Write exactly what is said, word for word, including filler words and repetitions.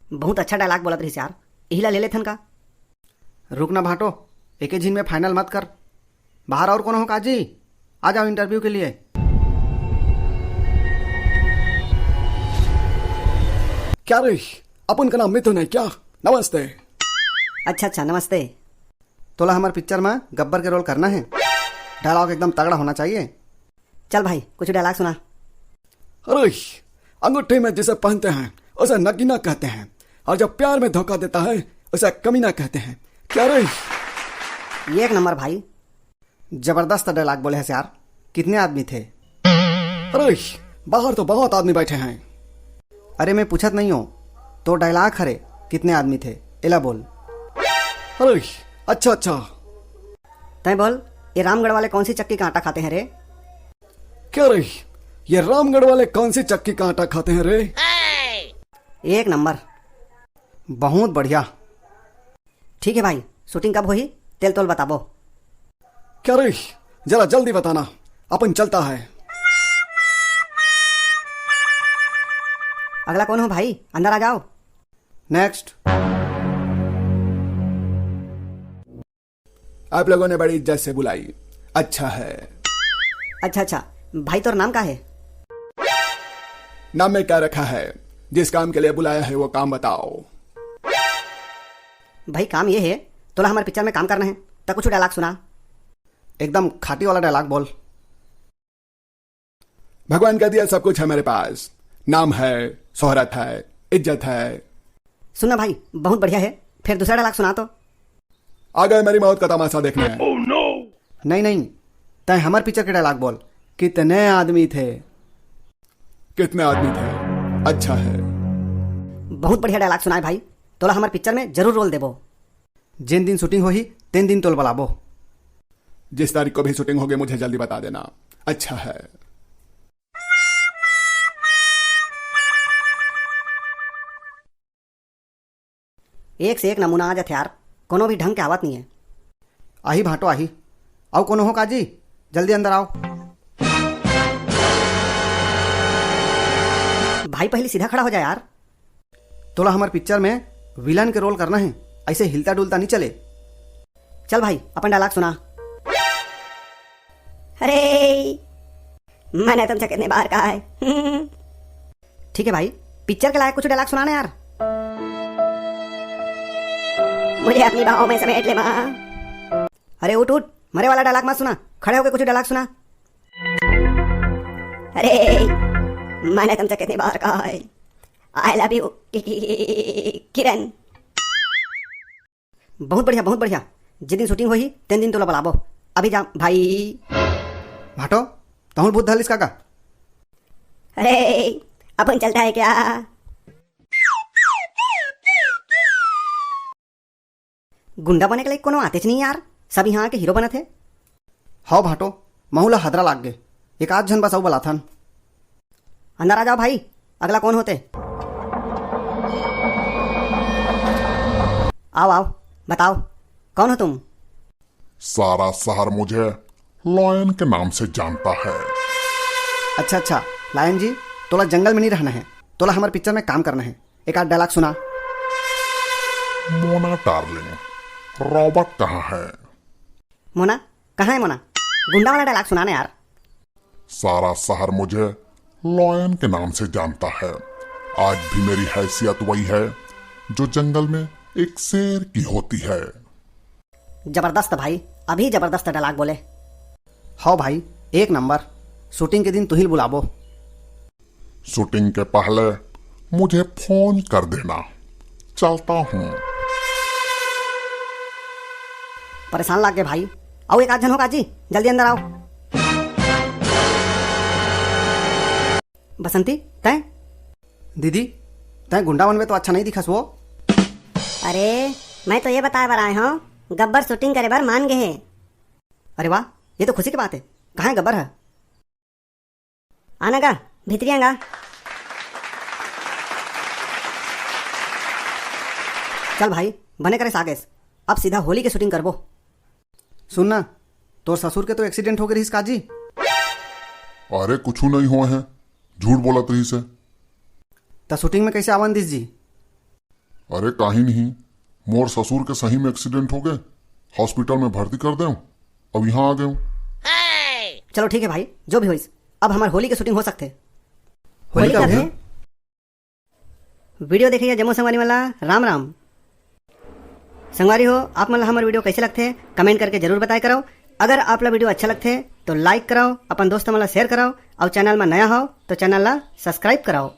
बहुत अच्छा डायलॉग बोलत रहिस यार, इही ला ले लेथन का? रुक ना भाटो, एके झिन में फाइनल मत कर। बाहर और कोनो हो का जी? आ जाओ इंटरव्यू के लिए। क्या रे, अपन का नाम मिथुन है क्या? नमस्ते। अच्छा अच्छा, नमस्ते। तोला हमर पिक्चर में गब्बर के रोल करना है। डायलॉग एकदम तगड़ा होना चाहिए। चल भाई, कुछ डायलॉग सुना। अरे, अंगूठी में जिसे पहनते हैं उसे नगीना कहते हैं, और जब प्यार में धोखा देता है उसे कमीना कहते हैं। क्या रे? ये एक नंबर भाई। जबरदस्त डायलॉग बोले है यार। कितने आदमी थे? अरे, बाहर तो बहुत आदमी बैठे हैं। अरे, मैं पूछत नहीं हूँ, तो डायलॉग हरे, कितने आदमी थे, एला बोल। अरे, अच्छा अच्छा। तय बोल, ये रामगढ़ वाले कौन सी चक्की का आटा खाते हैं रे? क्या रे, ये रामगढ़ वाले कौन सी चक्की का आटा खाते हैं रे? एक नंबर। बहुत बढ़िया। ठीक है भाई, शूटिंग कब होही, तेल तोल बताबो। क्या रे, जरा जल्दी बताना, अपन चलता है। अगला कौन हो भाई, अंदर आ जाओ। नेक्स्ट। आप लोगों ने बड़ी इज्जत से बुलाई, अच्छा है। अच्छा अच्छा, भाई तोर नाम का है? नाम में क्या रखा है? जिस काम के लिए बुलाया है वो काम बताओ। भाई काम ये है, तोला हमारे पिक्चर में काम करना है, तो कुछ डायलॉग सुना। एकदम खाटी वाला डायलॉग बोल। भगवान का दिया सब कुछ है मेरे पास, नाम है, शोहरत है, इज्जत है। सुनना भाई, बहुत बढ़िया है, फिर दूसरा डायलॉग सुना तो। आ गए मेरी मौत का तमाशा देखने। नहीं नहीं, तय हमर पिक्चर के डायलॉग बोल। कितने आदमी थे? कितने आदमी थे? अच्छा है। बहुत बढ़िया डायलॉग सुनाए भाई, तोला हमर पिक्चर में जरूर रोल देबो। जिन दिन शूटिंग होही, तेन दिन तोल बलाबो। जिस तारीख को भी शूटिंग होगी, मुझे जल्दी बता देना। अच्छा है। एक से एक नमूना आ जाथे यार, कोनो भी ढंग के आवत नहीं है। आही भाटो आही। आओ कोनो हो काजी, जल्दी अंदर आओ। भाई पहले सीधा खड़ा हो जा यार। तोला हमार पिक्चर में विलन के रोल करना है, ऐसे हिलता डुलता नहीं चले। चल भाई, अपन डायलॉग सुना। अरे, मैंने तुमसे कितने बार कहा है। ठीक है भाई, पिक्चर के लायक कुछ डायलॉग सुनाना यार। मुझे अपनी बाहों में समेट ले माँ। अरे उठ उठ, मरे वाला डायलॉग मत सुना, खड़े होकर कुछ डायलॉग सुना। अरे, मैंने तुमसे कितनी बार कहा है, आई लव यू किरण। बहुत बढ़िया, बहुत बढ़िया। जिस दिन शूटिंग होही, तेन दिन तोला बुलाबो। अभी जा भाई। भाटो, तहुल भूत धलिस का का? अरे, अपन चलता है क्या? गुंडा बने के लायक कोनो आतेच नहीं यार, सब यहाँ के हीरो बनत हे। हव भाटो, महू ला हदरा लाग गे, एक आध झन बस अउ बलाथन। अंदर आ जाओ भाई, अगला कौन होते? आओ आओ, बताओ, कौन हो तुम? सारा शहर मुझे लॉयन के नाम से जानता है। अच्छा अच्छा, लायन जी, तोला जंगल में नहीं रहना है, तोला हमारे पिक्चर में काम करना है। एक आध डायलॉग सुना। मोना डार्लिंग, रॉबर्ट कहाँ है? मोना, कहाँ है मोना? गुंडा वाला डायलॉग सुना ना यार। सारा शहर मुझे लॉयन के नाम से जानता है। आज भी मेरी हैसियत वही है जो जंगल में एक शेर की होती है। जबरदस्त भाई, अभी जबरदस्त डायलॉग बोले। हव भाई, एक नंबर। शूटिंग के दिन तुहिल बुलाबो। शूटिंग के पहले मुझे फोन कर देना, चलता हूँ। परेशान लाग गे भाई, आओ एक आध झन हो काजी, जल्दी अंदर आओ। बसंती, तैं? दीदी, तैं गुंडा मन में तो अच्छा नहीं दिखस वो। अरे, मैं तो ये बताए बर आए हूँ, गब्बर शूटिंग करे बर मान गए हे। अरे वाह, ये तो खुशी की बात है। कहाँ है गब्बर है? आना गा, भीतरी आंगा। चल भाई, बने करे सागेस, अब सीधा होली के शूटिंग करबो। सुन ना, तोर ससुर के तो एक्सीडेंट हो गए रहिस काजी। अरे कुछ नहीं हुआ है, झूठ बोलत रहिस हे। त शूटिंग में कैसे आवन दिस जी? अरे काहीं नहीं, मोर ससुर के सही में एक्सीडेंट हो गए, हॉस्पिटल में भर्ती कर देव, अब यहाँ आ गए। चलो ठीक है भाई, जो भी होइस, अब हमार होली के शूटिंग हो सकथे। होली कब है? वीडियो देखे जम्मो संगवारी मन ला राम राम। संगवारी हो, आप मन ला हमर वीडियो कैसे लगथे, कमेंट करके जरूर बताए करव। अगर आप ला वीडियो अच्छा लगथे तो लाइक करव, अपन दोस्त मन ला शेयर करव, और चैनल में नया हो तो चैनल ला सब्सक्राइब करव।